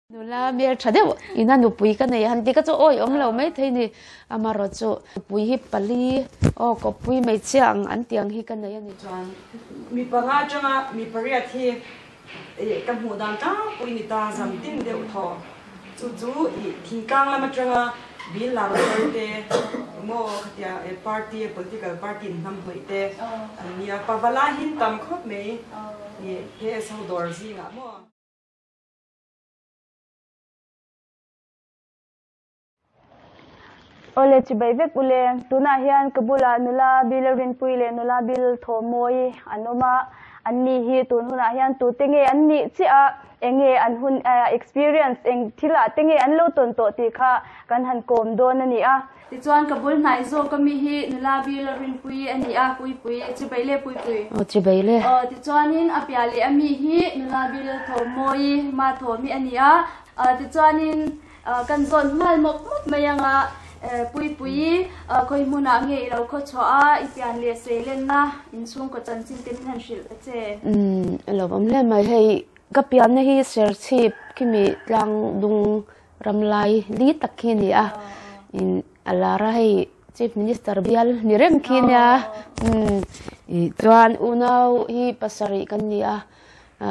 Nula hmel tha deuh ina nupui ka nei han ti ka chu awi awm lo mai thei ni. Amarawh chu nupui hi pali aw kawppui hmeichhia ang an tih ang hi ka nei a ni. Chuan mi panga atanga mi pariat hi ih ka hmuh dan tlangpui ni ta zam tin deuh thaw. Chu chu ih thingtlang lam atanga bil lar thar te maw khatia party political party in hnam hnawih te an nia. Pavala hin tam khawp mai ih KS ho dawr zingah maw. Awle chibai vek ule, tunah hian ka bulah nula Bil Rinpui leh nula Bil Thawhmawi an awm a, an ni hi tun hunah hian tute nge an nih chiah a, eng nge an hun experience eng thilah te nge an lo tawn tawh tih kha kan han kawm dawn a ni a. Tichuan ka bul hnai zawk a mi hi nula bil Rinpuii a ni a, Puipui, Chibai le Puipui. Aw Chibai le. Aw tichuanin a piah leh a mi hi nula bil Thawmawii, Ma Thawmi a ni a, tichuanin kan zawn nghal mawp mawp mai anga Puipuii khawi hmunah nge i lo khaw chhuah a, i pian leh sei lenna inchhungkaw chanchin te min han hrilh ta che. Umm a lo awm hle mai hei ka pianna hi Serchhip khimi tlang dung Ramlai li tak khi a ni a, in a lar a hei Chief Minister bial ni reng khi nia umm ih chuan unau hi pasarih kan ni a,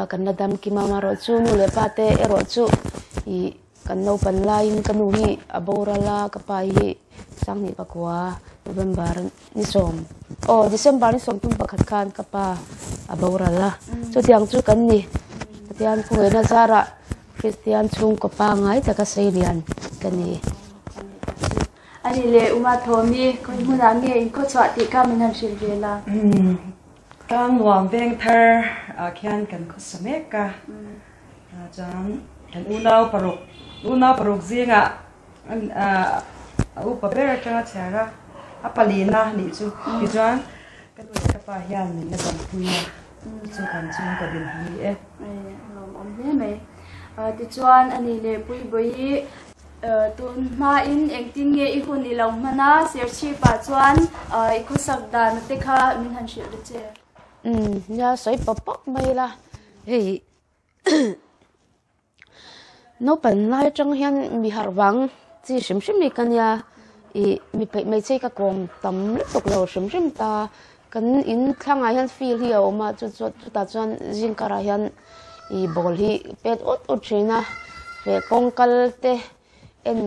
kan la dam kim a amaherawh chu nu leh pa te erawh chu ih kan naupan laiin ka nu hi a boral a ka pa hi Sanghnih pakua November ni sawm aw December ni sawm tum pakhat khan ka pa a boral a chutiang chu kan ni Pathian khawngaihin a zarah. Kristian chhungkaw pangngai taka sei lian ka ni. A ni leh Uma Thawmi, khawi hmunah nge in khawchhuah tih kha min han hrilh ve la. Tlang nuam veng thar ah khian kan khawsa mek a, chuan kan unau paruk, unau paruk zingah a upa ber atanga chhiar a, a palina nih chu tichuan ka nu leh ka pa hian min la dampui a. Chu kan chhungkaw din hi ni e. Lawmawm hle mai. Tichuan a ni leh Puibawi tun hmain engtin nge i hun i lo hman a, Serchhip-ah chuan i khawsak dan te kha min han hrilh ta che. Umm nia sawi pawp pawp mai ila hei Naupan lai atang hian mi harh vang chi hrim hrim hi ka nia ih mi peih mai che ka kawm tam lutuk lo hrim hrim ta kan in thlangah hian field hi a awm a chu chu chutah chuan zing karah hian ih ball hi pet ut ut thin a leh kawng kal te en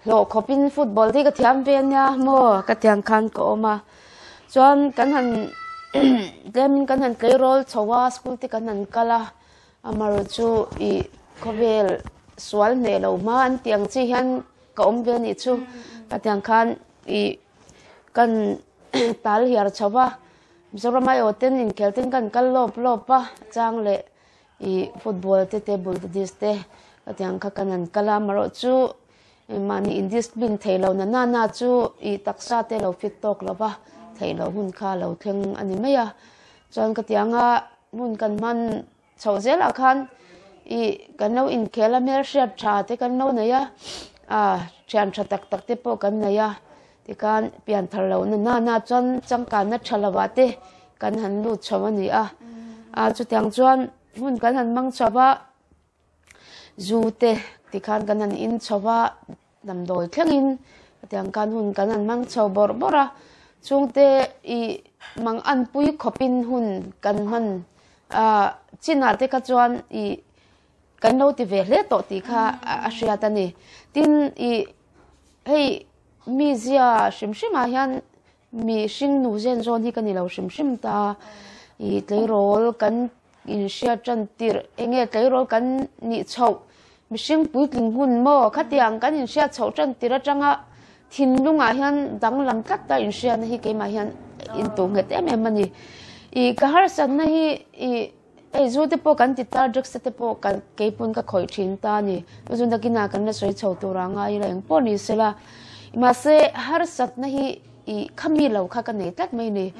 hlawh khawpin football te hi ka thiam ve ania maw ka tiang khan ka awm a chuan kan han tlemin kan han tleirawl chho a school te kan han kal a. Amarawh chu ih khawvel sual hneh lo hma an tih ang chi hian ka awm ve anih chu. Ka tih ang khan ih kan tal hiar chho va, Mizoram aiawh ten inkhel ten kan kal lawp lawp a, chang leh ih football te table tennis te ka tih ang kha kan han kal a. Amarawh chu mahni in discipline theih lo na na na chu ih taksa te lo fit tawk lo va, theih loh hun kha lo thleng a ni mai a. Chuan ka tih ang a. Hmun kan hman chhoh zelah khan ih kan lo inkhel a hmelhriat tha te kan lo nei a, ah thian tha tak tak te pawh kan nei a, tikhan pian thar loh na na na chuan changkanna tha lovah te kan han lut chho a ni a, ah chutiang chuan hmun kan han hmang chho va. Zu te tikhan kan han in chho va, damdawi thlengin hetiang khan hun kan han hmang chho bawrh bawrh a, chhungte ih mang anpui khawpin hun kan hman ah chinah te kha chuan ih kan lo ti ve hle tawh tih kha a hriat a ni. Tin ih hei mizia hrim hrimah hian Mi hring nu zen zawn hi ka ni lo hrim hrim ta. I tleirawl kan inhriat tan tirh enge tleirawl kan nih chhoh mihring puitling hun maw khatiang kan inhriat chhoh tan tirh atanga thinlungah hian danglam tlat ta inhriatna hi keimah hian intuh nghet em em a ni. I ka harsatna hi i hei zu te pawh kan ti ta drugs te pawh kan keipawn ka khawih thin ta a ni. Chu nakinah kan la sawi chho tur a ngai ila engpawh ni sela. Mahse harsatna hi I khami lo kha ka nei tlat mai ni.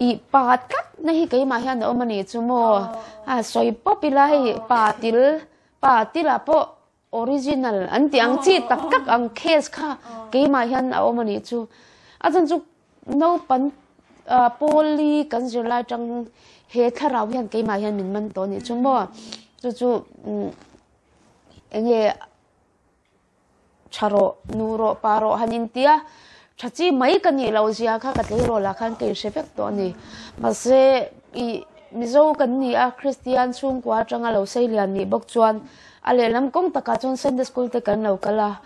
I pa tlat na hi keimah hian a awm a nih chu maw. A sawi pawp ila hei pa til, pa tilah pawh original an tih ang chi tak tak ang case kha keimah hian a awm a nih chu. A chhan chu naupan pawli kan zirlai atang he thlarau hian keimah hian min man tawh a nih chu maw. Chu chu. enge tha rawh, nu rawh, pa rawh han intia tha chi mai ka nih loh zia kha ka tleirawl ah khan ka inhre vek tawh a ni. Mahse ih Mizo kan ni a, Kristian chhungkua atanga lo sei lian nih bawk chuan a lehlam kawng takah chuan Sunday school te kan lo kal a,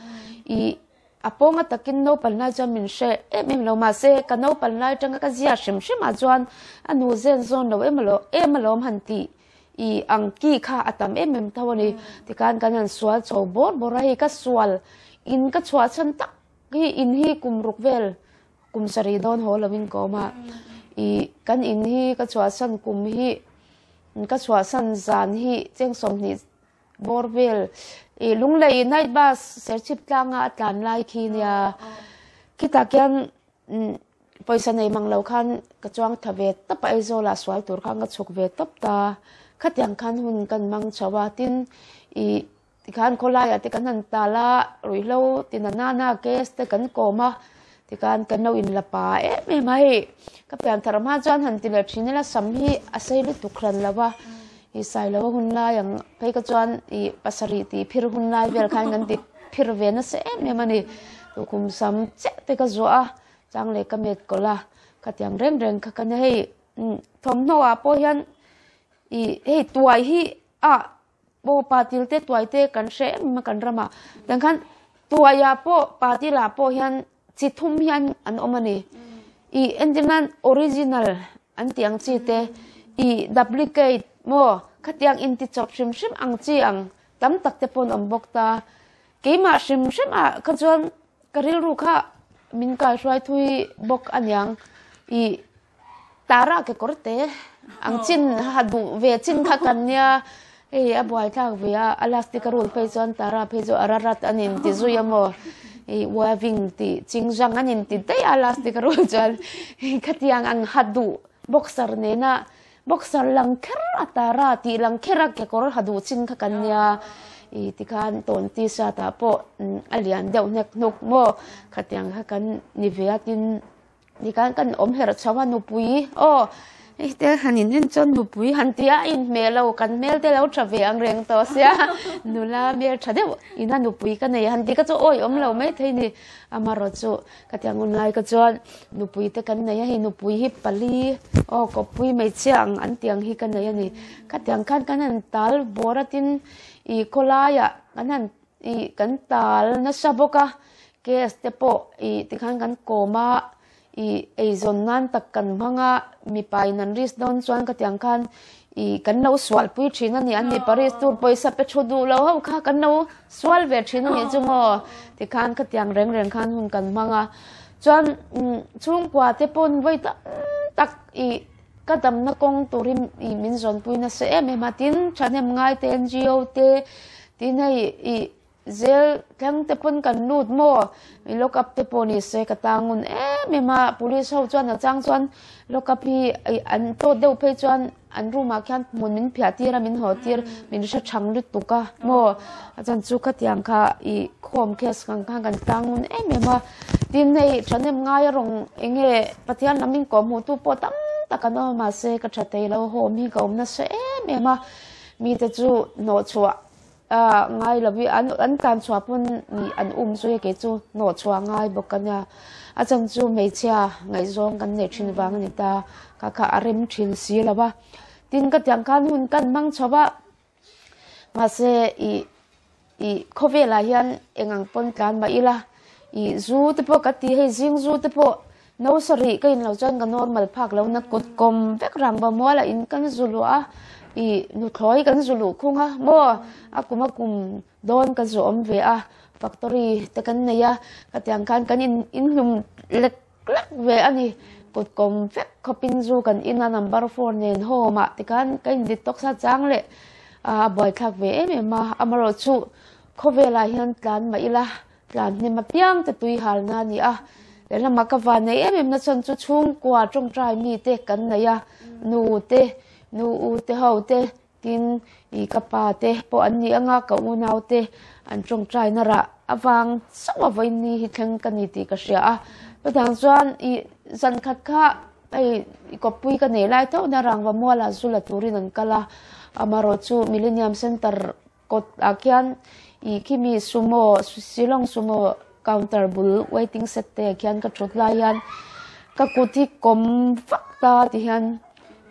ih a pawnga takin naupan lai chuan min hre em em lo mahse ka naupan lai atanga ka zia hrim hrim ah chuan a nu zen zawn lo em alo em alawm han tih i ang ki kha a tam em em tho a ni. Tikhan kan han sual chho bawr bawr a, hei ka sual in ka chhuah chhan tak hi in hi kum ruk vel kum sarih dawn haw lovin ka awm a, i kan in hi ka chhuah chhan kum hi ka chhuah chhan zan hi cheng 20 bawr vel i Lunglei night bus Serchhip tlanga a tlan lai khi nia khitah khian Pawisa nei mang lo khan ka chuang tha ve tawp a, Aizawl ah sual tur khan ka chhuk ve tawp ta. Khatiang khan hun kan mang chho a, tin ih tikhan khawlai ah te kan han tal a, ruihhlo tina nana case te kan kawm a, tikhan kan lo inla pa em em a hei. Ka pian thar hma chuan han ti leh thin ila sam hi a sei lutuk hran lo va, ih Sailoa hun lai ang phei kha chuan ih pasarih tih phir hun lai vel khan kan ti phir ve nasa em em a ni. Tukhum sam chiah te ka zuah a. Chang leh ka met kawlh a, khatiang reng reng kha ka nia hei thawmhnaw ah pawh hian ih hei tuai hi ah pawh patil te tuai te kan hre em em a kan ram ah tiang khan tuai ah pawh patil ah pawh hian chi thum hian an awm a ni ih entir nan original an tih ang chi te ih duplicate maw khatiang inti chawp hrim hrim ang chi ang tam tak te pawh an awm bawk ta keimah hrim hrim ah kha chuan. Ka rilru kha min kaihruai thui bawk aniang i tara kekawr te ang chin ha duh ve chin kha kan nia hei a buai thlak ve a a last a rul phei chuan tara phei chu a rarat a nin ti zui a maw i weaving tih ching zang a nin ti daih a last a rul chuan khatiang ang ha duh boxer nena Boxer lang kher a tara tih lang kher a kekawr ha duh chin kha kan nia i tikhan tawn t-shirt ah pawh a lian deuh hnek hnuk maw khatiang kha kan ni ve a tin tikhan kan awm herh chho a nupui aw hei te han in en chuan nupui han ti a a inhmeh lo kan hmel te lo tha ve ang reng tawh sia nula hmel tha deuh ina nupui ka nei han ti kha chu awi awm lo maithei ni amarawh chu. Ka ti ang unlai ka chuan nupui te kan nei a, hei nupui hi pali aw kawppui hmeichhia ang an tih ang hi ka nei a ni. Ka ti ang khan kan han tal bawr a tin ih khawlaiah kan han ih kan tal nasa bawk a, case te pawh ih tikhan kan kawm a, ih eizawn nan tak kan hmang a, mipa in an risk dawn chuan ka ti ang khan ih kan lo sual pui thin a ni, an ni Paris tur pawisa pe thu duh lo ho kha kan lo Sual ve thin a nih chu maw? Tikhan khatiang reng reng khan hun kan hmang a, chuan chhungkua te pawn vawi tam tak ih ka damna kawng turin ih min zawnpui nasa em em a, tin thahnem ngai te NGO te tin hei ih zel thleng te pawn kan lut maw? I lock up te pawh ni se ka tang ngun em em a, police ho chuan a chang chuan lock up hi ih an tawt deuh phei chuan An room ah khian hmun min phiah tir a, min haw tir, min hre thang lutuk a maw? A chan chu khatiang kha ih khawm case kang khan kan tlang ngun em em a. Tin hei thahnem ngai a rawng eng nge Pathian lam in kawh hmuh tu pawh tam tak an awm a mahse ka tha thei lo home hi ka awm nasa em em a. Mite chu hnawh chhuah a ngai lo i an an tlan chhuah pawn ih an um chu hei kei chu hnawh chhuah ngai bawk a nia a chan chu hmeichhia ngaihzawng kan neih thin vang a ni ta kha kha a rem thin si lo va tin ka tiang khan hun kan hmang chho va mahse ih ih khawvelah hian eng ang pawn tlan mah ila ih zu te pawh ka ti hei zing zu te pawh no sarih ka inlo chuan ka normal phak lo na kut kawm vek rang va mual a in kan zu luah a ih nuthlawi kan zu luh khung a maw a kum a kum dawn ka zu awm ve a factory te kan nei a khatiang khan kan in inhlum lek lek ve a ni kut kawm vek khawpin zu kan in a number four nen home ah tikhan ka in detox a chang leh a buaithlak ve em em a amaherawhchu khawvelah hian tlan mah ila Tlan hnem apiang te tui halna a ni a, lehlamah ka van nei em em na chuan chu chhungkua tawngtai mi te kan nei a, nu te, nu u te ho te, tin ih ka pa te pawh an ni anga ka unau te an tawngtai na rah avang chauh a vawiin ni hi thleng ka ni tih ka hria a, chutiang chuan ih zan khat kha hei kawppui ka nei lai tho na rangva mualah zu la turin an kal a, amaherawhchu Millennium Centre. Kawt ah khian I khimi sumo Shillong sumo counter bul waiting shed te ah khian ka thut lai hian ka kut hi kawm vak ta ti hian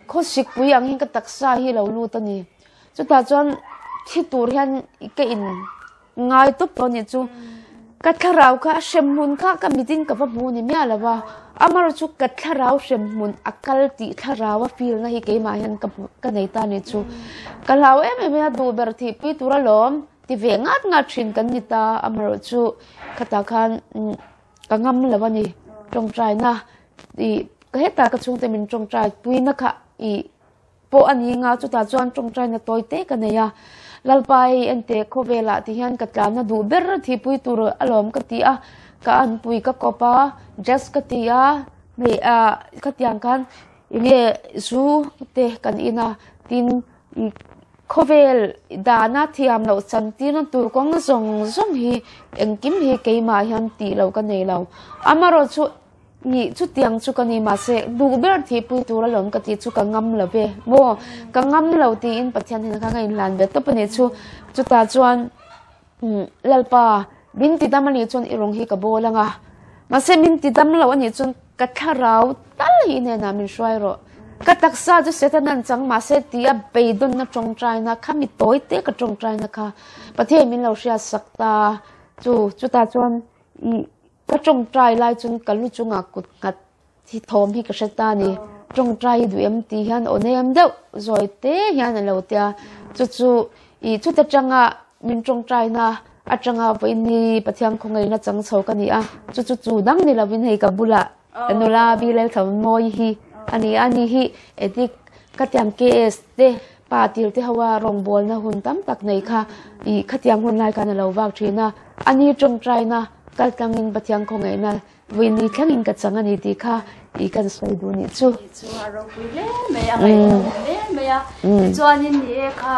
khawsik pui ang hian ka taksa hi lo lut a ni. Chutah chuan thi tur hian ka in ngai tawp tawh a nih chu. Ka thlarau kha a hrem hmun kha ka mitin ka va hmu ni miah lo va, amaherawh chu ka thlarau hrem hmun a kal tih thlarau a feel na hi keimah hian ka hmu ka nei ta a nih chu. Ka hlau em em a, duh ber thihpui tur alawm ti ve ngat ngat thin kan ni ta, amaherawh chu khatah khan ka ngam lo a ni. Tawngtaina ih hetah ka chhungte min tawngtai puina kha ih. Pawh a ni nga, chutah chuan tawngtaina tawi te ka nei a, Lalpa hei ente khawvelah ti hian ka tlanna duh ber thihpui tur alawm ka ti a, ka anpui ka kawp a, dress ka ti a, hmei ah khatiang khan enge zu te kan in a, tin khawvel dana thiam loh chantirna tur kawng zawng zawng hi engkim hi keimah hian tih loh ka nei lo, amaherawhchu chu. Nih, chutiang chu ka ni mahse duh ber thihpui tur alawm ka tih chu ka ngam lo ve maw? Ka ngam lo tiin Pathian hian kha ka inhlan ve tawp a nih chu. Chutah chuan Lalpa, min ti dam a nih chuan i rawng hi ka bawl ang a, mahse min ti dam lo a nih chuan ka thlarau tal hi i hnenah min hruai rawh. Ka taksa chu Satan an chang mahse tia beidawnna tawngtaina kha mi tawi te ka tawngtaina kha Pathian min lo hriatsak ta chu. Chutah chuan i. Ka tawngtai lai chuan ka lu chungah kut nghat hi thawm hi ka hre ta a ni. Tawngtai hi duh em tih hian aw nem deuh zawi te hian a lo tia. Chu chu ih chuta tanga min tawngtaina atanga vawiini Pathian khawngaihna chang chho ka ni a. Chu chu chu dang ni lovin hei ka bulah nula Bilal Thlawmawi hi a ni a. Ani hi edik khatiang KS te pa tir te hoa rawngbawlna hun tam tak nei kha ih khatiang hun lai khan a lo vak thin a. Ani tawngtaina Kal tlangin Pathian khawngaihna vawiin thlengin ka chang a ni tih kha i kan sawi duh nih chu. Tih chu a ropui hle mai a, ngaihnawm hle mai a. Tichuanin ni e kha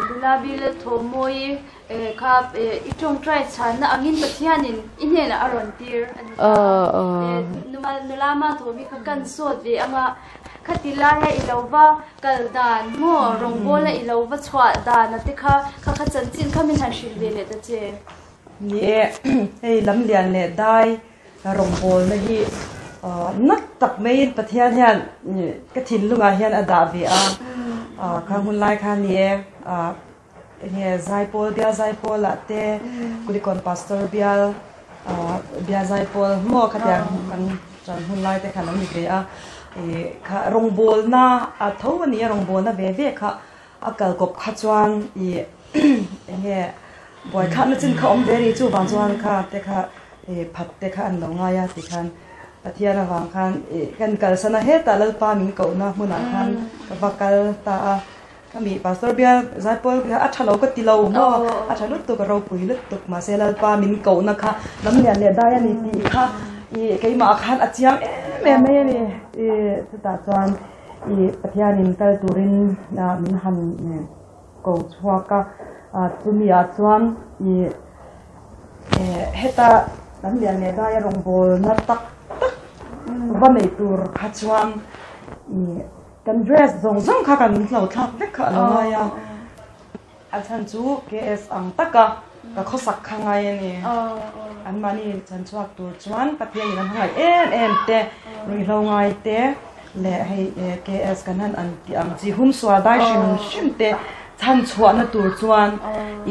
nula bil thawmmawi kha i tawngtai chhanna angin Pathianin i hnenah a rawn tir a ni ta. Nula Manthawmi kha kan sawt ve anga khati laia i lo va kal dan maw rawngbawla i lo va chhuah dan a te kha kha kha chanchin kha min han hrilh ve leh ta che. Ni e, hei lamlian leh dai rawngbawlna hi nat tak maiin Pathian hian ka thinlungah hian a dah ve a, kha hun lai khan ni e, enge Zaipawl bial Zaipawl ah te Kulikawn Pastor bial bial Zaipawl maw khatiang kan tan hun lai te khan an ni ve a, kha rawngbawlna a tho a ni a, rawngbawlna ve ve kha a kal kawp kha chuan ih enge buaithlakna chin kha awm ve a ni chuvang chuan kha te kha ih phat te kha an lo ngai a tikhan Pathian avang khan ih kan kalsan a hetah Lalpa min kohna hmunah khan ka va kal ta a ka mi pastor bial zaipawl kha a tha lo ka ti lo maw a tha lutuk a ropui lutuk mahse Lalpa min kohna kha lamlian leh dai a ni tih kha ih keimah khan a chiang em em mai a ni ih chutah chuan ih Pathianin kal turin min han ko chhuak a, chumi ah chuan ih heta kan lian leh daia rawngbawlna tak tak va nei tur kha chuan ih kan dress zawng zawng kha kan hlo thlak vek kha a lo ngai a, a chhan chu KS ang taka ka khawsak kha ngai a ni, anmahni chhan chhuak tur chuan Pathianin an hmangaih em em te ruihhlo ngai te. Leh hei KS kan han an tih ang chi hum sual dai hrim hrim te chhan chhuahna tur chuan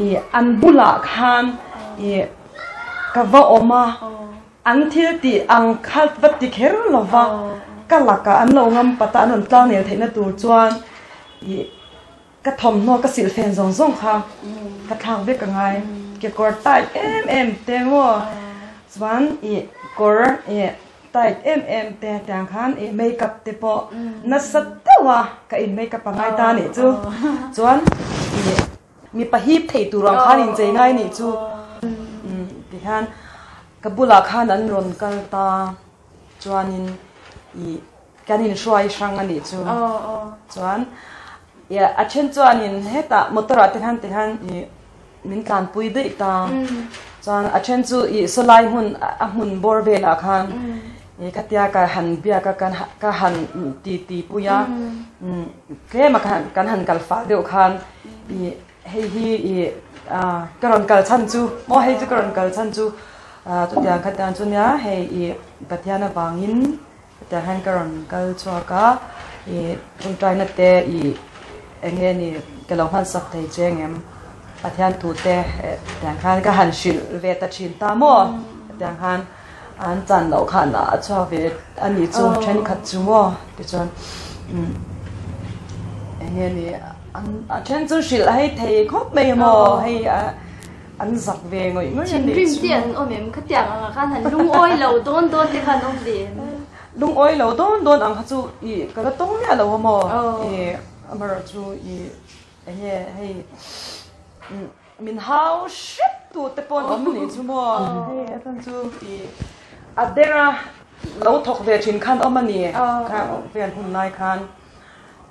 ih an bulah khan ih ka va awm a, an thil tih ang kha va ti kher lo va, ka lakah an lo ngam pat a, an rawn tlang nel theihna tur chuan ih ka thawmhnaw ka silh fen zawng zawng kha ka thlak vek a ngai, kekawr tight em em te maw chuan ih kawr ih. Tight em em te tiang khan ih makeup te pawh nasa deuh a ka in makeup a ngai ta nih chu chuan ih mipa hip thei tur ang khan inchei ngai nih chu tihian ka bulah khan an rawn kal ta chuanin ih kan inhruai hrang a nih chu chuan ih a then chuanin hetah motor ah te khan tikhan ih. Min tlanpui daih ta. Chuan a then chu ih sawlai hmun a hmun bawr velah khan ih khatia ka han biak a ka han ti ti pui a tlem a kan han kal fah deuh khan ih hei hi ih. Ka rawn kal chhan chu maw hei chu ka rawn kal chhan chu chutiang khatiang chu nia hei ih Pathian avangin hetiang hian ka rawn kal chhuak a ih tawngtaina te ih eng nge ni ka lo hmansak thei che engem Pathian thu te hetiang khan ka han hrilh ve ta thin ta maw hetiang khan an chan loh khan a chhuak ve a nih chu thenkhat chu maw tichuan eng nge ni. A then chu hrilh hei thei khawp mai maw hei an zak ve ngawih ngawih a nih chu. Thinrim te an awm em? Khatiang ang ah khan han lungawi lo dawn dawn te khan awm ve em? Lungawi lo dawn dawn ang kha chu ih ka la tawng miah lo a maw ih amaherawh chu ih eng nge hei min hau hrep tu te pawh an awm a nih chu maw hei a chhan chu ih a dera lo thawk ve thin khan awm a ni kha vel hun lai khan.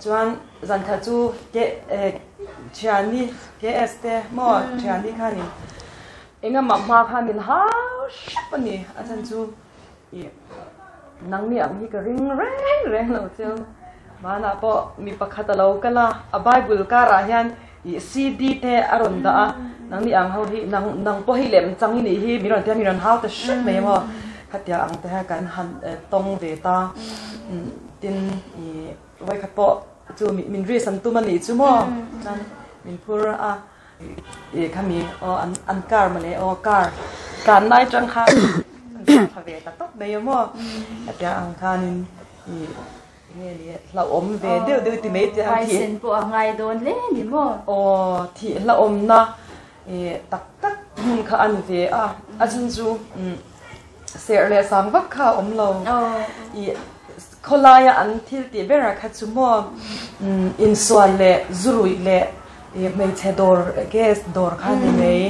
Chuan zan khat chu ke thiani KS te maw thiani khanin engemaw hma khan min hau hrep a ni a chhan chu ih nangni ang hi ka ring reng reng lo cheu hmanah pawh mi pakhat a lo kal a a bible karah hian ih CD te a rawn dah a nangni ang ho hi nang nang pawh hi lem chang i nih hi min rawn tia min rawn hau ta hrep mai maw khatia ang te kha kan han tawng ve ta. Tin, i vawikhat pawh chu min risk an tum a nih chu maw? Chuan min phur a, i khami aw an an car mawle aw car tlan lai tang khan an tha ve ta tawp mai a maw? Hetiang ang khanin i nge ni hlauhawm ve deuh deuh ti mai te ang thi. Huaisen pawh a ngai dawn hle ni maw? Aw thih hlauhawmna i tak tak hmun kha a ni ve a, a chhan chu Serh leh sang vak kha a awm lo. I khawlaia an thil tih berah kha chu maw insual leh zuruih leh i hmeichhe dawr gas dawr kha ni mai.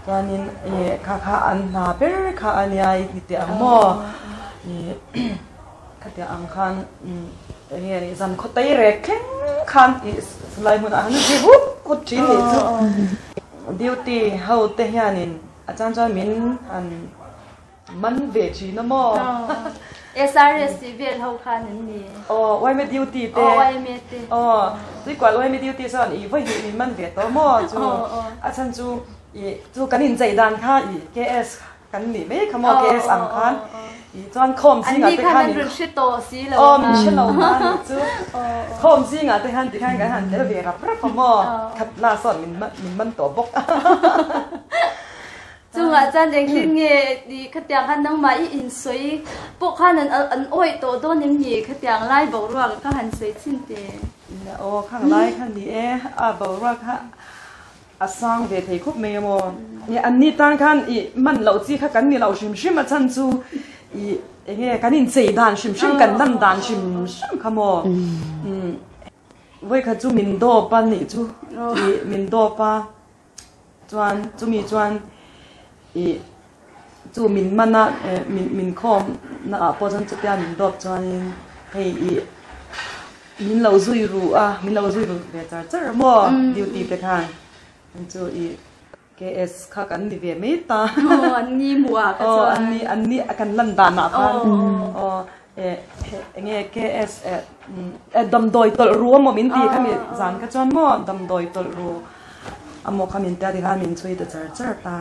Chuanin i kha kha an hna ber kha a nia i ti teh ang maw. I khatiang ang khan enge ni zan khaw tei rek thleng khan i lai hmunah han zi hut hut thin nih chu. Duty ho te hianin A chan chuan min han man ve thin a maw? SRS tih vel ho khan an ni. Aw, YMA duty te. Aw, YMA te. Aw, tuikual YMA duty chuan i vawi hnih min man ve tawh maw chu? A chhan chu i chu kan inchei dan kha i KS kan nih mai kha maw KS ang khan i chuan khawm zingah te khan An ni khan an rawn hre tawh si lo. Aw, min hre lo ta a nih chu. Khawm zingah te khan tikhan kan han tel ve rap rap a maw? Khat la sawn min min man tawh bawk. Chungah chuan engtin nge i khatiang khan nangmah i insawi pawh khan an an awih tawh dawn em ni khatiang lai boruak kha han sawi chhin teh. Aw khang lai kha ni e, a boruak kha a sang ve thei khawp mai a maw. An ni tan khan i man loh chi kha kan ni loh hrim hrim a chhan chu i enge kan inchei dan hrim hrim kan lan dan hrim hrim kha maw. Vawikhat chu min dawp a nih chu i min dawp a. Chuan chumi chuan ih chu min man a min min khawm na ah pawh chuan chutia min dawp chuanin hei ih min lo zui ru a min lo zui ru ve char char maw duty te khan chu ih KS kha kan ni ve mai ta an ni hmuh ah kha chuan an ni an ni kan lan dan ah khan aw enge KS damdawi tawlh ru a maw min tih kha mi zan kha chuan maw damdawi tawlh ru a maw kha min tia tikhan min chhui ta char char ta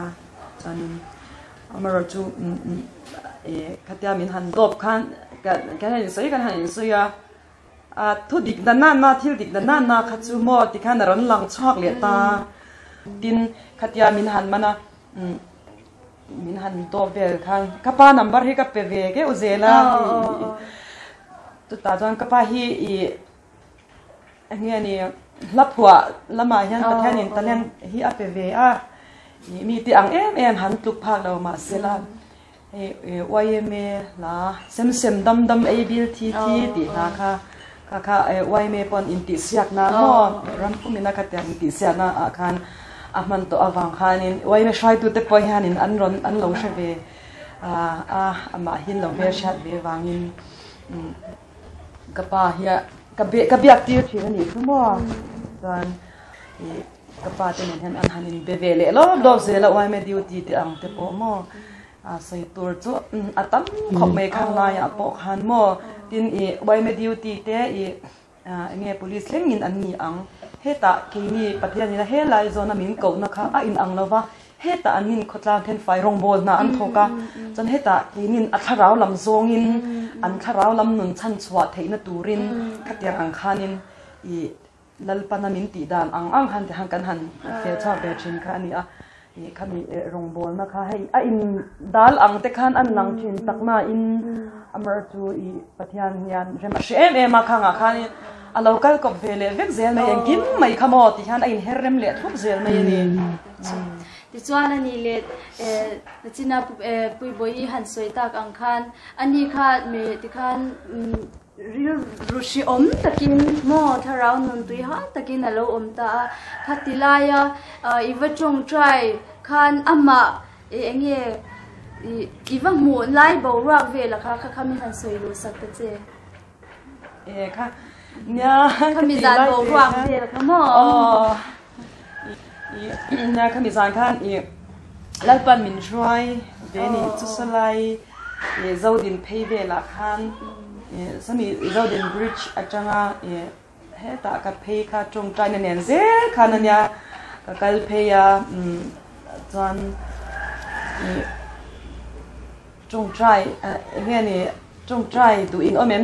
chuanin amaherawh chu khatia min han dawp khan kan han insawi kan han insawi a a thu dik na nana thil dik na nana kha chu maw tikhan a rawn lang chhuak leh ta tin khatia min han man a. Min han dawp vel khan ka pa number hi ka pe ve keuh zel a chutah chuan ka pa hi ih eng nge ni hla phuah lamah hian Pathianin talent hi a pe ve a ih mi te ang em em han tluk phak lo mahsela hei YMA hla sem sem dam dam ei bil thi thi tih hla kha kha kha YMA pawn intihsiakna maw ram pumina khatiang intihsiakna ah khan A hman tawh avang khanin uaime hruaitute pawh hianin an rawn an lo hre ve a, amah hi lo hmelhriat ve vangin ka pa hi ka ka biak tir thin a nih chu maw chuan ih ka pa te nen hian an han inbe ve leh lawp lawp zel a uaime duty te ang te pawh maw a sawi tur chu a tam khawp mai kha ngaiah pawh khan maw tin ih uaime duty te ih Enge police thlengin an ni ang. Hetah keini Pathian ina he lai zawna min kohna kha a inang lo va, hetah an nin khawtlang thenfai rawngbawl hna an thawk a, chuan hetah keinin a thlarau lam zawngin an thlarau lam nun chhan chhuah theihna turin khatiang ang khanin i Lalpana min tih dan ang ang khan tihan kan han fel chhuak ve thin kha a ni a. Ih khami rawngbawlna kha hei a in dal ang te khan an lang thin tak nain amar chu ih Pathian hian rem a hre em em a khangah khanin a lo kal kawp ve leh vek zel mai engkim mai kha maw ti hian a inher rem leh thup zel mai a ni. Tichuan a nih leh nachina Puibawi han sawi tak ang khan ani kha mi tikhan Rilru hrehawm takin maw thlarau nun tui hal takin a lo awm ta a, khati laia i va tawngtai khan amah eng nge i va hmuh lai boruak vel a kha kha kha mi han sawi luh sak ta che. E kha nia khami zan boruak vel kha maw. Aw nia khami zan khan i Lalpan min hruai ve ni chu salai I Zodin phei velah khan sawmi Zodin bridge atanga i hetah ka phei kha tawngtaina nen zel khan ania ka kal phei a chuan i tawngtai eng nge ni tawngtai duh in awm em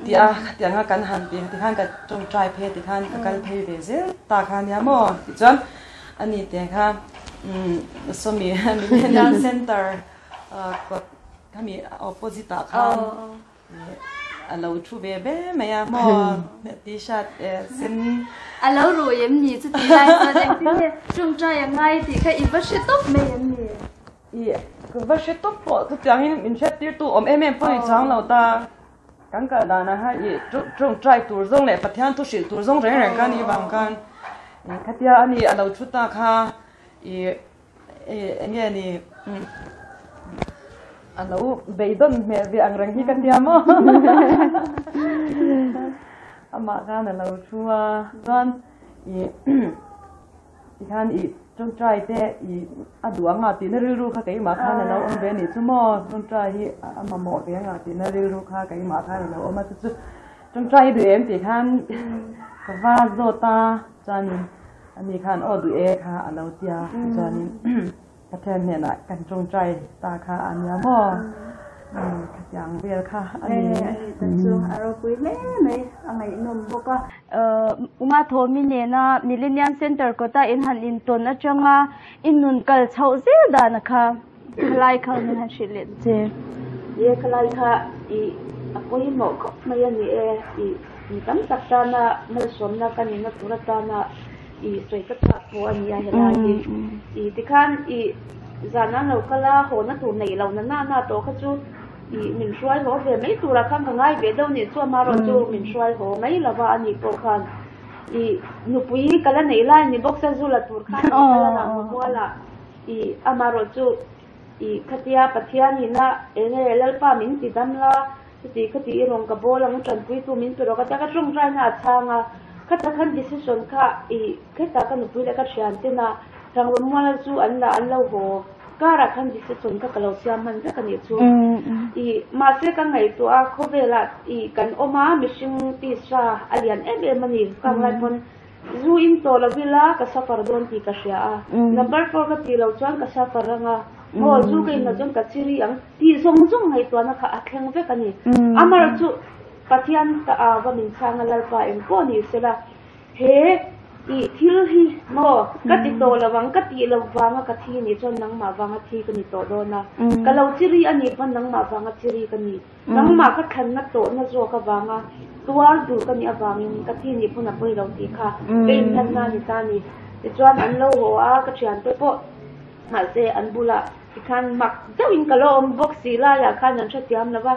tih a khatianga kan han ti tikhan ka tawngtai phei tikhan ka kal phei ve zel ta kha ania maw tichuan ani te kha sawmi Millennial Center. Kawt khami opposite ah khan a lo thu ve ve mai a maw t-shirt sen a lo rui em ni chuti lai chuan engtin nge tawngtai a ngai tih kha i va hre tawp mai em ni? I ka va hre tawp pawh chutiangin min hriat tir tu awm em em pawh i chang lo ta kan kal danah khan i tawngtai tur zawng leh Pathian thu hrilh tur zawng reng reng kha ni vang khan khatia ani a lo thu ta kha i Eng nge ni a lo beidawn hmel ve ang reng hi ka tia maw amah khan a lo thu a chuan ih tikhan ih tawngtai te ih a duh ang a tihna rilru kha keimah khan a lo awm ve anih chu maw tawngtai hi a mamawh ve ang a tihna rilru kha keimah khan a lo awm a chu chu tawngtai hi duh em tih khan ka va zawt a chuanin. Ani khan aw duh e kha a lo tia chuanin Pathian hnenah kan tawngtai ta kha a nia maw khatiang vel kha a ni. Ani tak chu a ropui hle mai a ngaihnawm bawk a. Uma Thawmi nena Millennium Centre kawta in han intawn atanga i nun kal chhoh zel dan a kha khalai kha min han hrilh leh che. Ye khalai kha i a pawimawh khawp mai a ni e i Mi tam tak tana malsawmna ka nihna tur atana i sawi ka chak pawh a ni a helai hi. I tikhan i zan an lo kal a, hawna tur neih lohna na na tawh kha chu i min hruai haw ve mai turah khan ka ngai ve deuh nih chu amaherawh chu min hruai haw mai lova a nih pawh khan i nupui ka la neih lai ni bawk se zu la tur khan ka la rang mualah i amaherawh chu i khatia Pathianina enge Lalpa min ti dam la Chuti ka tih i rawn ka bawl ang tanpuitu min pe rawh ka tia ka tawngtaina a chhang a, khata khan decision kha i kheta ka nupui leh ka thian tena Rangrawmuala chu an la an lo haw karah khan decision kha ka lo siam hman vek a nih chu. I mahse ka ngaihtuah a khawvelah i kan awm a mihring tisa a lian em em a ni kang lai pawn zu in tawh lo ila ka suffer dawn tih ka hria a, number four ka tih loh chuan ka suffer ang a, maw zu ka in loh chuan ka chiri ang. Tih zawng zawng ngaihtuahna kha a thleng vek a ni. Amar chu Pathian ka au va min chhang a, Lalpa eng pawh ni sela, he i thil hi maw ka ti tawh lo ang, ka tih loh vanga ka thi nih chuan nangmah vanga thi ka ni tawh dawn a, ka lo chiri a nih pawn nangmah vanga chiri ka ni, nangmah ka thlanna tawhna zawk avanga tuar duh ka nih avangin ka thi nih pawn a pawi lo tih kha ka inhlanna a ni ta a ni. Tichuan an lo haw a, ka thiante pawh mahse an bulah Tikhan mak deuhin ka lo awm bawk si laiah khan an hrethiam lo va,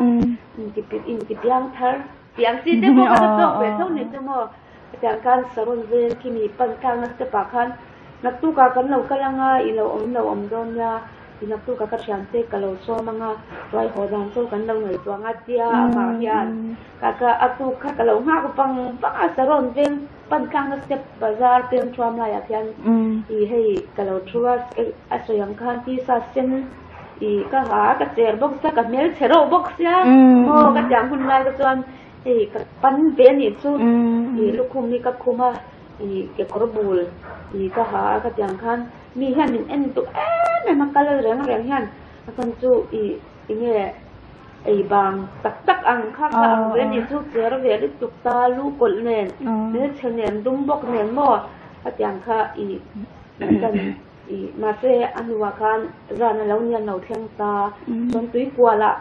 inti piang thar tih ang chi te pawh kha ka tawk ve tho ni chu maw. Hetiang khan Saron vel khi mi pan tlakna step ah khan naktukah kan lo kal anga i lo awm lo awm dawn nia, i naktukah ka thiante ka lo sawm anga tuai haw dan chu kan lo ngaihtuah anga tia amah hian ka ka a tuk kha ka lo nghak vang vang a Saron vel Pan tlangna step bazar peng thuam laiah khian ih hei ka lo thu a, a sawi ang khan tisa sen ih ka ha a, ka cher bawk sia, ka hmel chhe reuh bawk sia maw ka tiang hun lai te chuan hei ka pan ve a nih chu ih lukhum hi ka khum a. I kekawr bul I ka ha a ka tiang khan mi hian min en tuk em em a kal reng reng hian a chuan chu I enge ei bang tak tak ang kha ka ang ve ni chu cher ve lutuk ta lu kawlh nen hmelchhe nen dum bawk nen maw ka tiang kha I kan I mahse a hnuah khan zan a lo nian lo thleng ta chuan tuikual ah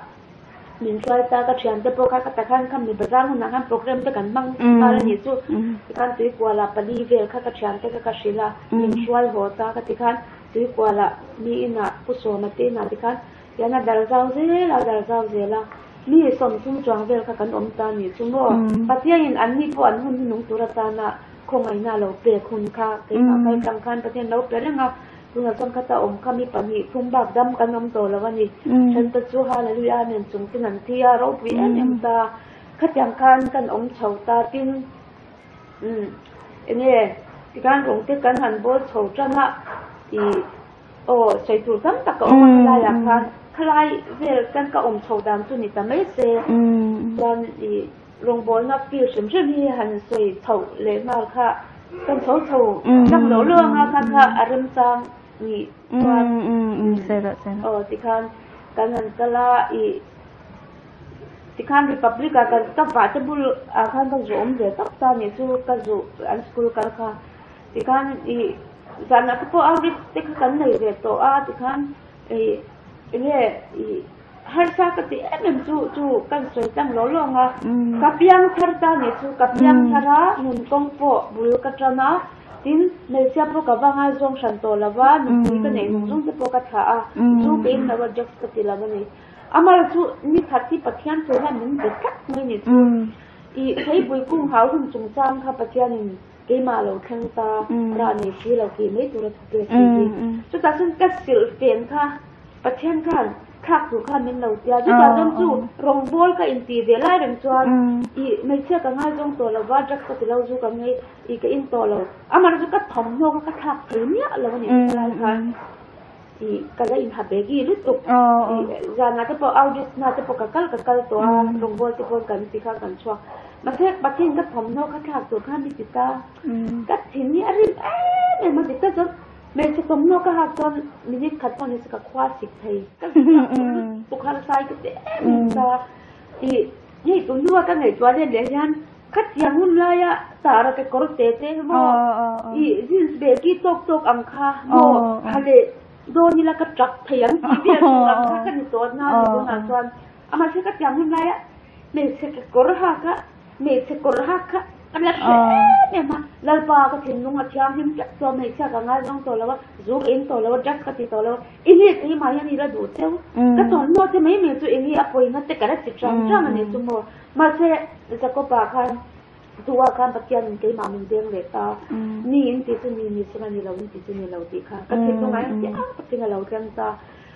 Min hruai ta ka thiante pawh kha ka ta khan kha mi bazar hunah khan program te kan hmang nghal a nih chu tikhan tuikualah pali vel kha ka thiante kha ka hrilh a min hruai haw ta ka ti khan tuikualah mi inah Pu Sawma te inah tikhan tian a dar zau zel a dar zau zel a mi sawmthum chuang vel kha kan awm ta a nih chu maw Pathianin anni pawh an hun hnunung tur atana khawngaihna a lo pek hun kha keimah kaltlang khan Pathian lo pe reng a. Tunah chuan khata awm kha mi pahnih thum bak dam kan awm tawh lo a ni. Thente chu Hallelujah nen chung ten an thi a, ropui em em ta. Khatiang khan kan awm chho ta tin umm enge tikhan rawng te kan han bawl chho tan a ih aw sawi tur tam tak a awm a khalaiah khan khalai vel kan ka awm chho dan chu ni ta mai se chuan ih Rawngbawlna fir hrim hrim hi han sawi chhoh leh nghal kha kan chho chho tak lo lo anga kha kha a remchang nih chuan aw tikhan kan han kal a ih tikhan Republic ah kan ka vah te bul ah khan ka zu awm ve tak ta nih chu ka zu an school kal kha tikhan ih zanah te pawh outreach te kha kan nei ve tawh a tikhan ih enge ih. Harsa ka ti em em chu chu kan sawi tlang lo lo ang a, ka piang thar ta nih chu ka piang thar a, nun kawng pawh bul ka tan a, tin hmeichhia pawh ka va ngaizawng hran tawh lo va, nupui ka neih zawng zawng te pawh ka thlah a, chu ka in lo a drugs ka ti lo a ni. Amar chu ni khat hi Pathian thu hian min be tlat mai nih chu, i theipui kung hau hun chungchang kha Pathianin keimah lo thleng ta, rah nei si lo tih mai tura thu pek tih hi. Chutah chuan ka silh fen kha Pathian khan thlak tur khan min lo tia, chutah chuan chu rawngbâwl ka intih ve lai reng chuan i hmeichhia ka ngaizawng tawh lo va, drugs ka ti lo, zu ka ngei i ka in tawh lo. Amaherawhchu ka thawmhnaw kha ka thlak thei miah lo a ni helai khan i ka la inha begi lutuk i zanah te pawh outreach na te pawh ka kal ka kal tawh a, rawngbâwl te pawh kan ti kha kan chhuak. Mahse Pathian ka thawmhnaw kha thlak tur khan mi ti ta, ka thin hi a rim em em a ti ta chuan Hmeichhe thawmhnaw ka hak chuan minute khat pawh ni se ka khua sik thei. Ka zak lutuk harsai ka ti em em ta. I hei tun hnua ka ngaihtuah let leh hian khatiang hun laia tara kekawr te te maw i jeans bag i tawk tawk ang kha maw ha leh dawn ila ka tap thei ang tih vel tur ang kha ka ni tawh na ni tunah chuan amahse khatiang hun laia hmeichhe kekawr hak a Hmeichhe kawr hak kha ka la hre em em a, Lalpa ka thinlung a thianghlim tlat chuan hmeichhia ka ngaizawng tawh lo a, zu ka in tawh lo a, drugs ka ti tawh lo a, i nge keimah hian i la duh cheu, ka thawmhnaw che mai mai chu eng nge a pawina te ka la ti ṭang ṭang a ni chu maw. Mahse Jakob-a khan Duha khan Pathianin keimah min deng leh ta, ni in tih chu ni ni sela ni lo in tih chu ni lo tih kha ka thinlung ah hian chiang takin a lo thleng ta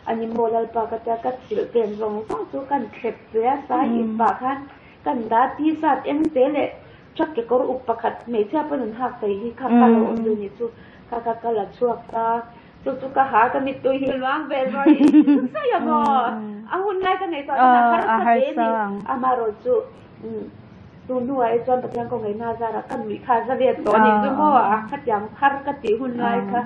a ni maw Lalpa ka tia ka chilh pen zawng zawng chu kan thlep ve a, sai ip pah khan Kan dah t-shirt eng te leh truck kekawr uk pakhat hmeichhia pawn an hak thei hi kha ka lo awm duh nih chu kha kha ka la chhuak ta chu chu ka ha ka mittui hi luang ve zawih sawi a maw a hun lai ka ngaihtuah chuan a harsa ve a ni amaherawh chu tun hnuah hi chuan Pathian kawng ngaihna zarah ka nuih kha za ve tawh a nih chu maw a khatiang har ka tih hun lai kha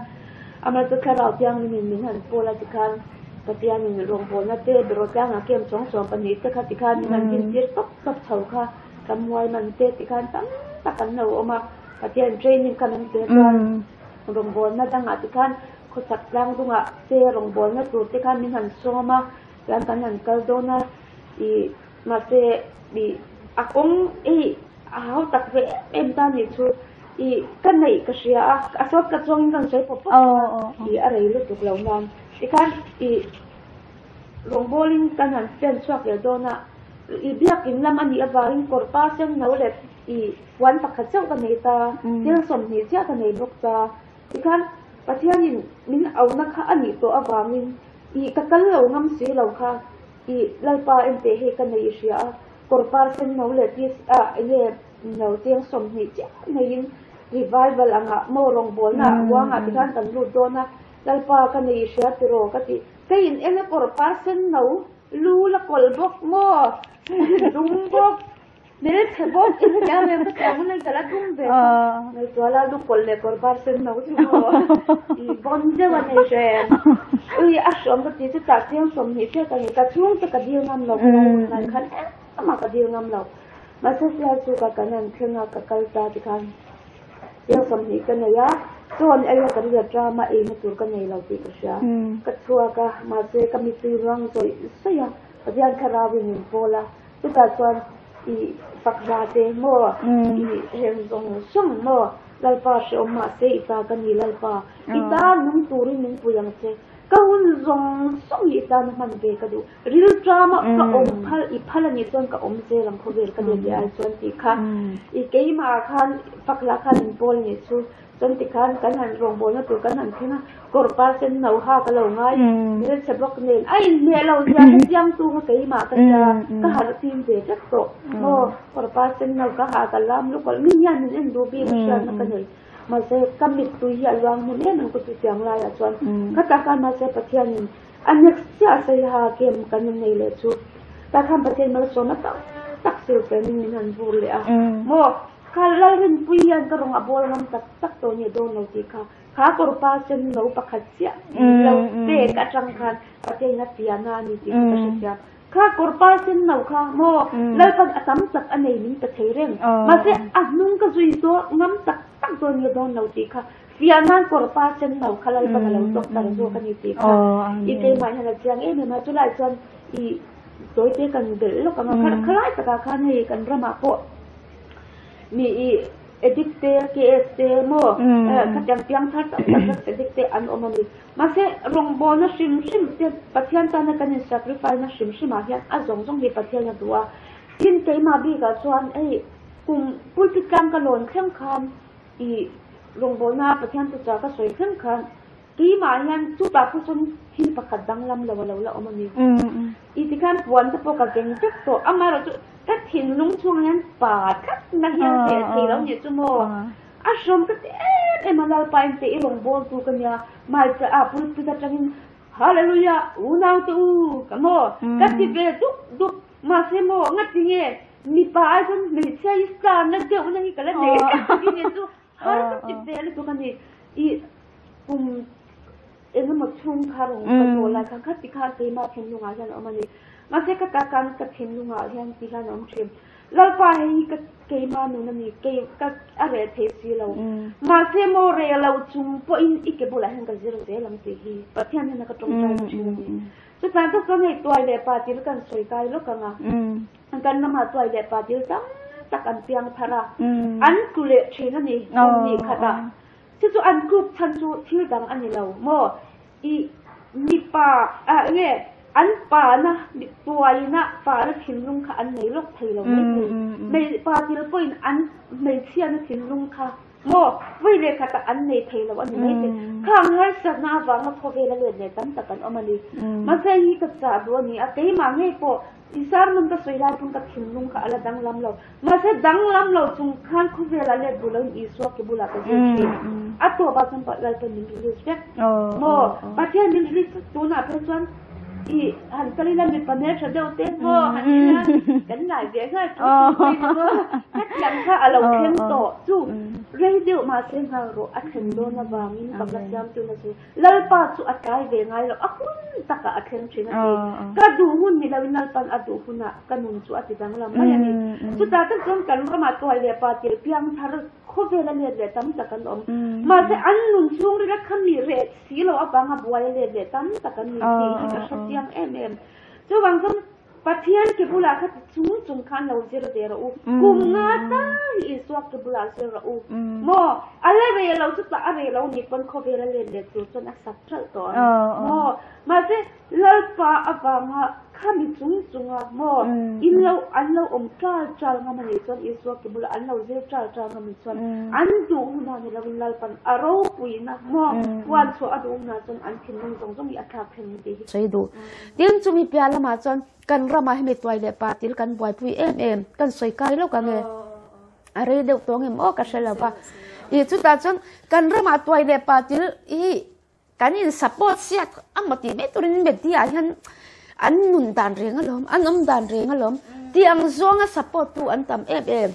amaherawh chu thlarau thianghlim in min han pawl a tikhan Pathianin rawngbawlna te beraw tlangah kem chawng 12 te kha tikhan min han dintir tawp tawp chho kha ramhuai man te tikhan tam tak an lo awm a, Pathian training kha min pe chuan rawngbawlna dangah tikhan khawchhak tlang dungah te rawngbawlna tur te khan min han sawm a, chuan kan han kal dawn a ih mahse ih a kawng ei a hau tak ve em em ta nih chu ih ka neih ka hria a, a sawt ka chuangin ka rawn sawi pawp pawp a ih a rei lutuk lo nan. Tikhan i rawngbawlin kan han pen chhuak leh dawn a, i biakin lam a nih avangin kawr pa sen no leh i puan pakhat chauh ka nei ta, thil 20 chiah ka nei bawk ta. Tikhan Pathianin min auna kha a nih tawh avangin i ka kal lo ngam si lo kha i Lalpa enteh hei ka nei i hria a, kawr par sen no leh tis ah enge no cheng 20 chiah neiin revival angah maw rawngbawlna ah uangah tikhan kan lut dawn a, Lalpa ka nei i hria tiraw ka ti. Kei in eng a kawr par sen no, lu la kawlh bawk maw, dum bawk. Hmelchhe bawk in nia em ka tiang hun ka la tum ve kha. Ngaihtuah la lu kawlh leh kawr var sen no chu maw i bawn deuh a nei hre em. Ui a hrawm ka ti chutah chiang 20 hriat ka ni ka chhungte ka dil ngam lo ka lo hun lai khan engmah ka dil ngam lo. Mahse sial chu ka kan an thleng a ka kal ta tikhan chiang 20 ka nei a chaw an ei a kan riat ram a eina tur ka nei lo tih ka hria. Ka chhuak a mahse ka mittui ruang zawih zawih a Pathian thlarau in min pawl a chutah chuan i fak hla te maw i heng zawng zawng maw Lalpa hrehawm mahse i ta ka ni Lalpa i ta nung turin min pui ang che ka hun zawng zawng hi i tana hman ve ka duh rilṭama ka awm phal i phal a nih chuan ka awm zel ang khawvel ka let leh ai chuan tih kha i keimah khan fak hla khan min pawl a nih chu. Chuan tikhan kan han rawngbawlna tur kan han thleng a, kawr par sen no ha ka lo ngai, hmelchhe bawk nen a inhmeh lo zia hre chiang tu kha keimah ka nia, ka harh fim ve vek tawh maw, kawr par sen no ka ha ka lam lukawlh mi hian min en duh bik a hriatna ka nei, mahse ka mittui hi a luang hnem em em ka chu tiang laiah chuan khatah khan mahse Pathianin a next chiah a sawi ha game kan in nei leh chu tah khan Pathian malsawmna tam tak silfenin min han vur leh a maw. Kha Lalrinpui hian ka rawn a bawl ngam tak tak tawh nih dawn lo tih kha kha kawrpa sen no pakhat chiah min lo pek atang khan Pathian a fiahna a ni tih kha ka hrethiam. Kha kawrpa sen no kha maw Lalpan a tam tak a nei min pe thei reng. Mahse a hnung ka zui dawn ngam tak tak dawn nih dawn lo tih kha fiah nan kawrpa sen no kha Lalpan a lo tawk tar zawk a ni tih kha i keimah hian a chiang em em a. Chulai chuan i tawite kan belh lawk ang a, khalai takah khan hei kan ramah pawh Mi i addict te, KS te maw khatiang piang thar tak tak drugs addict te an awm a ni. Mahse rawngbawlna hrim hrim te Pathian tana kan in sacrifice na hrim hrim ah hian a zawng zawng hi Pathian a duh a. Tin keimah bikah chuan hei kum pulpit tlang ka lawn thleng khan i rawngbawlna Pathian tuchah ka sawi thleng khan Keimah hian chutah pawh chuan thil pakhat danglam lo a lo la awm a ni. I tikhan puan te pawh ka veng vek tawh. Amaherawh chu ka thinlung chhungah hian pa tlat na hian reh thei lo nih chu maw. A hrawm ka ti em em a, Lalpa in te i rawn bawl tu ka nia. Hmaichah ah pulpit atangin Hallelujah unau te u ka maw ka ti ve dup dup. Mahse maw ngati nge mipa ai chuan hmeichhia hi star na deuh na hi ka la nei tih nih chu. Har ka ti ve lutuk a ni. I kum engemaw chhung kha rawn ka zawh lai kha khati kha keimah thinlungah hian a awm a ni. Mahse ka ta khan ka thinlungah hian ti hian a awm thin. Lalpa hei hi ka keimah nun a ni, kei ka a reh thei si lo. Mahse maw reh lo chung pawhin i ke bulah hian ka zir zel ang tih hi Pathian hian a ka tawngtai na thin a ni. Chutiang tak chuan hei tuai leh pa til kan sawi kai lawk ang a. Kan ramah tuai leh pa dil tam tak an piang thar a, an tlu leh thin a ni kum hnih khatah. Chu chu an tluk chhan chu thil dang a ni lo maw? I mipa ah nge an pana tuaina pana thinlung kha an nei lawk thei lo mai thei. Hmei pa dil pawhin an hmeichhiatna thinlung kha maw vawi leh khatah an nei thei lo a ni mai thei. Khang harsatna avanga khawvela let leh tam tak an awm a ni. Mahse hei hi ka chah duh a ni a, keimah ngei pawh I sermon ka sawi lai pawn ka thinlung kha a la danglam lo. Mahse danglam lo chung khan khawvel ah let duh loin Isua ke bulah ka zir thin. A tawp ah chuan Lalpan min release vek. Maw? Pathian min release vek tunah phei chuan i han kal ila mipa hmeltha deuh te maw han ti ila kan ngai ve nghal chu chu pawh maw? Hetiang kha a lo thleng tawh chu rei deuh mahse nghal rawh a thlen dawn avangin pakhat siam tuna chu Lalpa chu a tlai ve ngai lo, a hun takah a thleng thin a ti. Ka duh hun ni loin Lalpa'n a duh hunah ka nun chu a ti danglam mai a ni. Chutah tak chuan kan ramah tuai leh pa tir piang thar khawvela let leh tam tak an awm. Mahse an nun chhung rila kha mi reh si lo avanga buai a let leh tam tak an ni tih hi ka hre chiang em em. Chuvang chuan Pathian ke bulah kha ti chung chung khan lo zir ve rawh u. Kum nga tal hi Isua ke bulah zir rawh u. Maw? A la reh lo chu tah a reh lo ni pawn khawvel a let let tur chuan a sak ṭalh tawh ang. Maw? Mahse, Lalpa avanga khami chung chunga maw in lo an lo awm ṭal ṭal ngam a nih chuan Isua ke bulah an lo zir ṭal ṭal ngam nih chuan an duh hunah ni loin Lalpan a ropuina maw puan chhuah a duh hunah chuan an thinlung zawng zawng hi a thlak thleng ang tih hi. Sawi duh. Tin, chumi piah lamah chuan kan ramah hemi tuai leh pa til kan buaipui em em, kan sawi kai lawk ang e. A rei deuh tawng em aw ka hre lo va. I chutah chuan kan ramah tuai leh pa til hi kan in support siat a maw tih mai turin media ah hian an nun dan reng alawm, an awm dan reng alawm. Ti ang zawnga support tu an tam em em.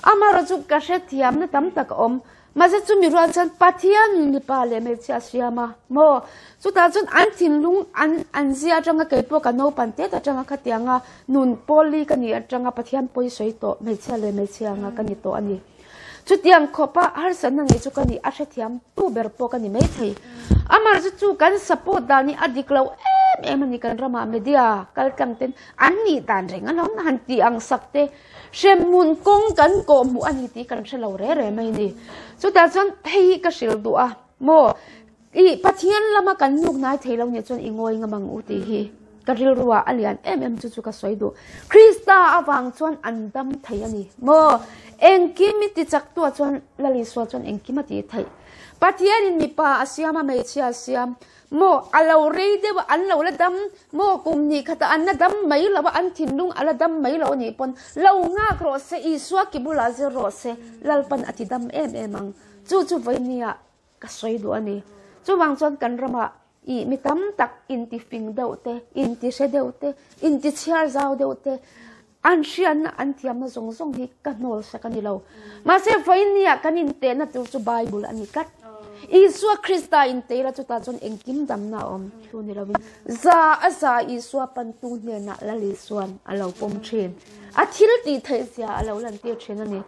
Amaherawh chu ka hrethiamna tam tak a awm. Mahse chumi rual chuan Pathian mipa leh hmeichhia a siam a maw? Chutah chuan an thinlung an an zia atanga kei pawh ka naupan tet atanga khatianga nun pawli ka nih atanga Pathian pawi sawi tawh hmeichhia leh hmeichhia anga ka ni tawh a ni. Chutiang khawpa harsatna nei chu ka ni a hrethiam tu ber pawh ka ni maithei. Amah chu chu kan support dan hi a dik lo em em a ni kan ramah media kal tlang ten an nih dan reng alawm han tih ang sak te hremhmun kawng kan kawh hmuh a ni tih kan hre lo re re mai ni. Chutah chuan hei hi ka hrilh duh a maw I Pathian lama kan nuk hnai thei lo nih chuan i ngawi ngam ang u tih hi ka rilruah a lian em em chu chu ka sawi duh. Krista avang chuan an dam thei a ni maw? Engkim i ti chak tuah chuan Lal Isua chuan engkim a tih theih. Pathianin mipa a siam a, hmeichhia a siam maw? A lo rei deuh a, an lo la dam maw? Kum hnih khatah an la dam mai lo a, an thinlung a la dam mai lo a nih pawn lo nghak rawh se, Isua ki bulah zir rawh se, Lalpan a ti dam em em ang. Chu chu vawinia Ka sawi duh a ni. Chuvang chuan kan ramah ih mi tam tak inti fing deuh te, inti hre deuh te, inti chhiar zau deuh te, an hriatna an thiamna zawng zawng hi ka hnawl sak a ni lo. Mahse vawinia kan intehna tur chu Bible a ni tlat. Isua Krista inteira chutah chuan engkim damna a awm chu ni lovin za a za Isua pantu hnenah Lal Isuan a lo pawm thin. A thil tih theih zia a lo lantir thin a ni.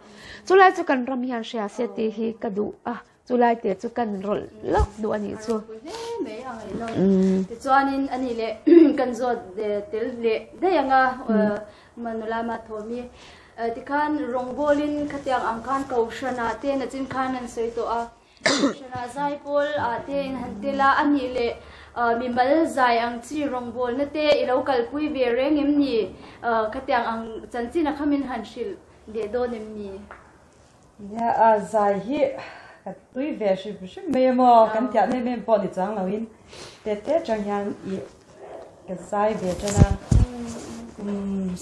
Chulai chu kan ram hian hria se tih hi ka duh a. Chulai te chu kan rawlh lawk duh a nih chu. Tichuanin a nih leh kan zawt tel leh daih ang a, Manula Mathawmi. Tikhan rawngbawlin khatiang ang khan Kohhranah te nachin khan an sawi tawh a. Kohhranah zaipawl ah te in han tel a, a nih leh mimal zai ang chi rawngbawlna te i lo kalpui ve reng em ni? Khatiang ang chanchin a khamin han hrilh leh dawn em ni? Nia a zai hi ka tui ve hrim hrim mai emaw kan tiah em em pawh ni chuang loin te te atang hian ih ka zai ve tan a kum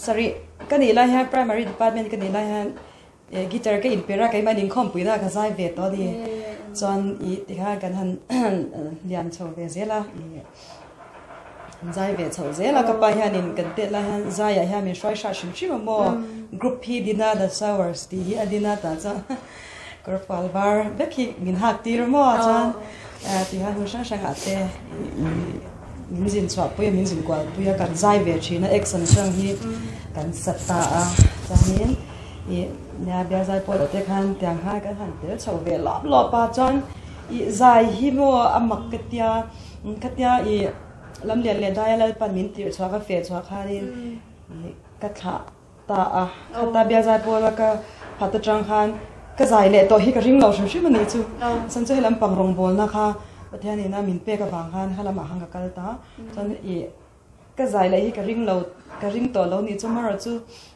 sarih ka nih lai hian primary department ka nih lai hian eh guitar ka inper a keimah inkhawmpui na ka zai ve tawh a ni chuan ih tikhan kan han lian chho ve zel a ih Zai ve chhoh zel a, ka pa hianin kan tet lai hian zaiah hian min hruai hrat hrim hrim a maw, group hi Dina the Showers tih hi a din a tah chuan kawr fual var vek hi min hak tir a maw chuan ti hian hun hrang hrangah te min zin chhuah pui a min zin kual pui a kan zai ve thin a action hrang hi kan sa ta a chuanin ih nia bial zai pawh te khan tiang khan kan han tel chho ve lawp lawp a chuan ih zai hi maw a mak ka tia. Khatia i lam lian leh daia Lalpan min tirh chhuah ka feh chhuah khanin ka thlah ta a. Khata bia zai pawla ka phat atang khan ka zai leh tawh hi ka ring lo hrim hrim a nih chu. Chuan chu helam pang rawngbawlna kha Pathian ina min pek avang khan helamah khan ka kal ta. Chuan i ka zai leh hi ka ring lo ka ring tawh lo nih chu marawh chu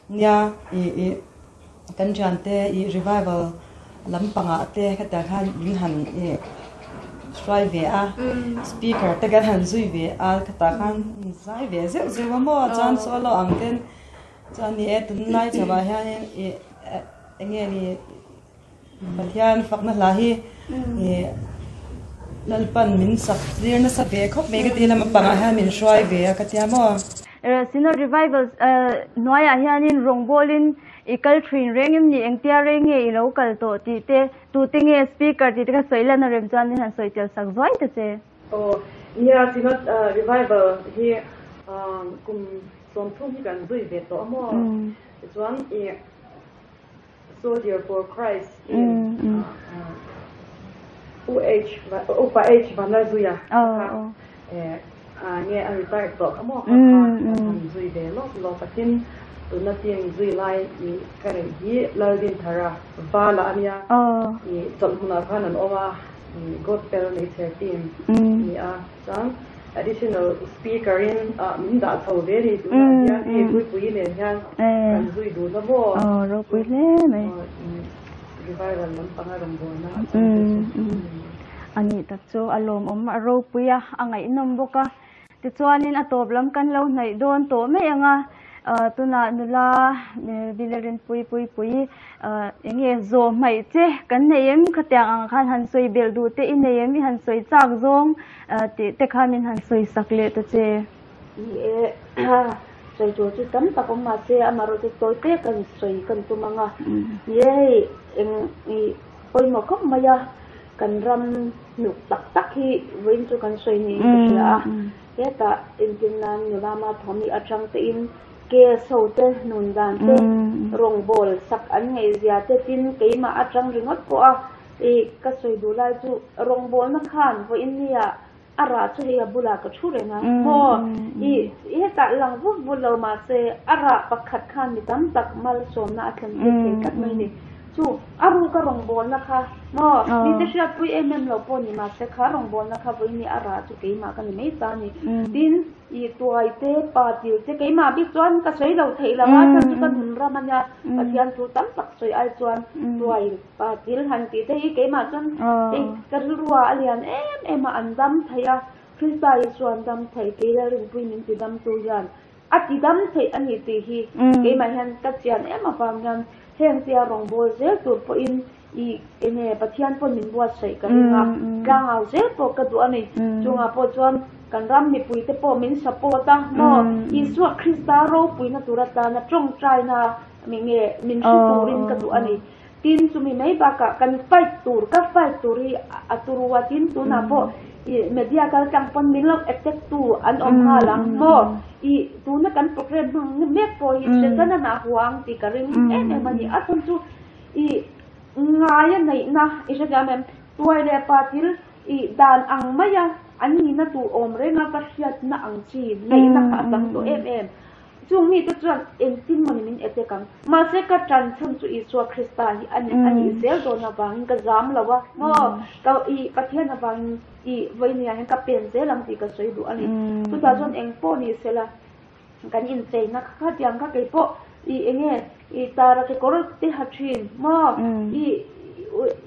nia i i kan thiante i revival lampangah te khatiang khan min han i hruai ve a speaker te kan han zui ve a khatah khan zai ve zeuh zeuh a maw chuan solo ang ten chuan ni e tunlai chhoah hianin i eng nge ni. Pathian fakna hla hi Lalpan min sak tir nasa ve khawp mai ka ti lam pangah hian min hruai ve a ka tia maw. Synod Revival hnuaiah hianin rawngbawlin i kal thin reng em ni, engtia rei nge i lo kal tawh tih te, tute nge speaker tih te kha sawi lan a rem chuan min han sawi tel sak zuai ta che. Aw, nia Synod Revival hi kum 30 hi kan zui ve tawh a maw? Tichuan i. Soldier for Christ in U H Upa H Vanlal Zuia kha nge a retired tawh kha maw kha kha kan han zui ve lawp lawp a tin tuna team zui lai i ka neih hi Laldinthara Vala a nia i chawlh hmunah khan an awm a Gospel Nature team a ni a chuan Additional speaker in min dah chho ve ni tunah hian hei Puipui nen hian kan zui dun a maw? Aw ropui hle mai. Revival lampang a rawn bawn a a chang te chu. A nih tak chu a lawmawm a ropui a a ngaihnawm bawk a tichuanin a tawp lam kan lo hnaih dawn tawh mai ang a tunah nula Bilerin pui pui pui Eng nge zawh hmaih che kan nei em? Khatiang ang khan han sawi belh duh te i nei em? I han sawi chak zawng tih te kha min han sawi sak leh ta che. Ni e, Sawi tur chu tam tak awm mahse amaherawhchu tawi te kan sawi kan tum ang a. Ni e hei eng ih pawimawh khawp mai a, kan ram hnuk tak tak hi vawiin chu kan sawi niin ka hria a. Hetah entir nan nula ma thawmhnih atang tein case ho te nun dan te rawngbawl sak an ngaihzia te tin keimah atang ringawt pawh a ih ka sawi duh lai chu rawngbawlna khan vawiin nia A rah chu hei a bulah ka thu reng a, maw i hetah lang vut vut lo mahse a rah pakhat khan mi tam tak malsawmna a thlen tir thei tlat mai ni. Chu a ruka rawngbawlna kha maw mite hriatpui em em lo pawh ni mahse kha rawngbawlna kha vawiin a rah chu keimah ka ni mai ta a ni. Tin, i tuai te, pa til te keimah bik chuan ka sawi lo theih lo a, chhan chu ka nun ram a nia, Pathian thu tam tak sawi ai chuan tuai Pa thil han tih te hi keimah chuan hei ka rilrua a lian em em a, an dam thei a, Krista Isua an dam thei, kei Lalrinpui min ti dam tu hian a ti dam theih a ni tih hi keimah hian ka chian em avang hian heng tia rawngbâwl zel tur pawhin i enge Pathian pawhin min buatsaih ka ring a, tlangau zel pawh ka duh a ni. Chungah pawh chuan kan ram mipuite pawh min support a maw, Isua Krista ropuina tur atana tawngtaina enge min hre turin ka duh a ni. Tin, chumi mai bakah kan fight tur, ka fight tur hi a turu a, tin tunah pawh i media kal tlang pawn min lo attack tu an awm nghal ang maw? I tuna kan program hmang mek pawh hi Setana nah huang tih ka ring em em a ni. A chhan chu i ngaia neihna i hrethiam em? Tuai leh pa thil i dan ang maia an nihna tur awm renga ka hriatna ang chi neihna kha a tam tawh em em. Chung mite chuan engtin mawni min etek ang? Mahse ka tan chhan chu Isua Krista hi a ni a nih zel dawn avangin ka zam lo a, maw? Ka i Pathian avangin i vawinia hian ka pen zel ang tih ka sawi duh a ni. Chutah chuan eng pawh ni sela kan incheina kha khatiang kha kei pawh i enge i tara kekawr te ha thin maw? I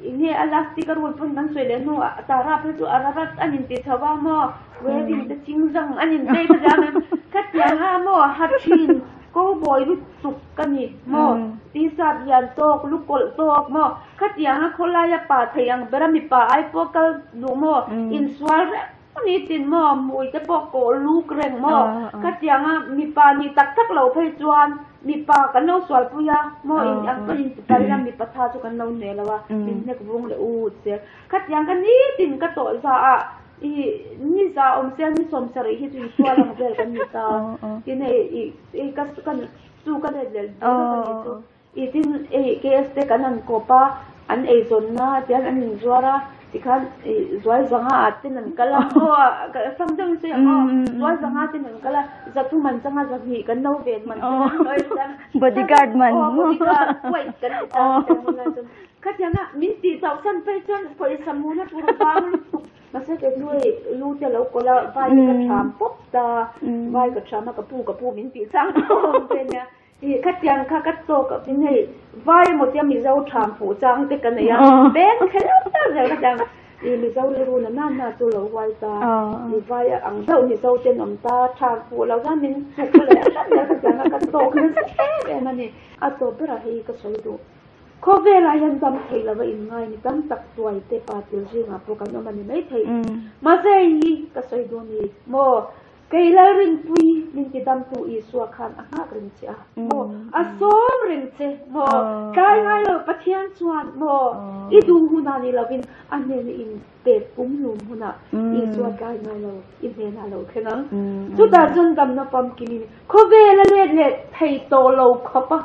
enge a lastic a rul pawn kan sawi leh hnuah tara phei chu a rarat a inti chho a maw? Wedding te ching zang an in pek a zam em? Khatiang a maw ha thin cowboy lutuk ka ni maw t-shirt lian tawk lu kawlh tawk maw khatiang a khawlai a pa thei ang ber a mipa ai pawh kal duh maw insual reng ni tin maw hmui te pawh kawh luk reng maw khatiang a mipa ni tak tak lo phei chuan mipa kan lo sual pui a maw in ang pawn in ti pal ila mipa tha chu kan lo hneh lo a min hnek vung leh ut zel khatiang ka nitin ka tawh za ah I ni za awm se ni 70 hi chu i sual ang vel kan ni ta. Tin hei i i ka kan chu ka let leh dawn a ka ni chu. I tin hei KS te kan han kawp a, an eizawnna tian an inzuar a, tikhan i zual zanga ah ten an kal a, aw sam deuh in sawi ang aw, zual zanga ten an kal a, zathum an chang a, zahnih kan lo ven man te Bodyguard man. Aw bodyguard white kan ti ta hunlai chuan. Khatianga min tih chauh san phei chuan pawisa muna tur vang lutuk. Mahse kei chu hei lu te lo kawl a, vai te ka ṭham pawp ta, vai ka ṭham a, ka pu ka pu min tih chang awm te nia. Ih khatiang kha ka tawk a tin hei vai emaw tia Mizo ṭham fuh chang te ka nei a, beng khelh zel zel khatiang ih Mizo rilru na na na chu lo huai ta, ih vai ang deuh Mizo ten awm ta, ṭham fuh lo khan min chuk leh hrep zel khatiang a ka tawk nasa em em a ni. A tawp berah hei ka sawi duh. Khawvelah hian dam theih lova inngai ni tam tak tuai te pa tel zingah pawh kan awm a ni maithei. Mahse hei hi ka sawi duh ni maw? Kei Lalrinpui min ti damtu Isua khan a nghak reng che a maw? A sawm reng che maw? Tlai ngai lo Pathian chuan maw? I duh hunah ni lovin a hnena in pek pumhlum hunah Isua tlai ngai lo i hnenah a lo thleng ang. Chutah chuan damna famkimin khawvel a let leh thei tawh lo khawp a.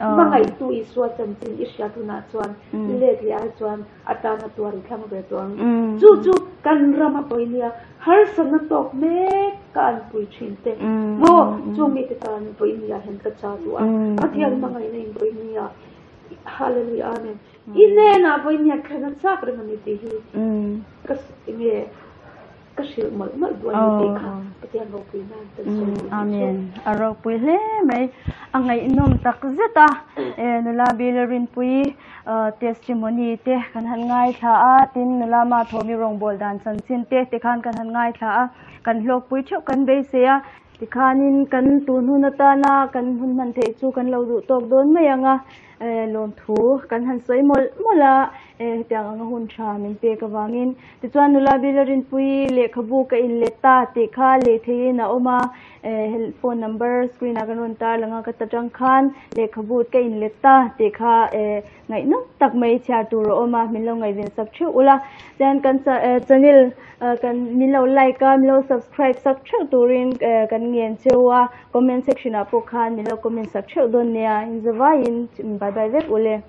Hmangaihtu Isua chanchin i hriat hunah chuan i let leh ai chuan a tana tuar i thlang ve tawh ang. Chu chu kan ram a pawi nia, harsatna tawk mek ka an pui thin te maw? Chu mite tan vawi nia hian ka cha duh a, Pathian hmangaihna in vawi nia, Hallelujah Amen. I hnenah vawi nia thlen a chak reng a ni tih hi ka enge Ka hrilh mawlh mawlh duh a ni tih kha Pathian ropui nan kan sawi duh tih chu. Amen. A ropui hle mai. A ngaihnawm tak zet a. Nula Bila Rinpui testimony te kan han ngaithla a, tin nula Mathawmi rawngbâwl dan chanchin te tikhan kan han ngaithla a, kan hlawkpui theuh kan beisei a. Tikhanin kan tun hun atana kan hun hman theih chu kan lo duh tawk dawn mai ang a, lawmthu kan han sawi mawlh mawlh a, hetiang anga hun tha min pek avangin. Tichuan nula Bila Rinpuii lehkhabu ka inlet ta tih kha lei theihin a awm a, phone number screen ah kan rawn tar lang a, ka ta tang khan lehkhabu ka inlet ta tih kha Ngaihnawm tak mai chhiar tur a awm a, min lo ngaihven sak theuh ula. Chuan kan channel kan min lo like a, min lo subscribe sak theuh turin kan ngen cheu a, comment section ah pawh khan min lo comment sak theuh dawn nia. Inzavaiin bye bye vek ule.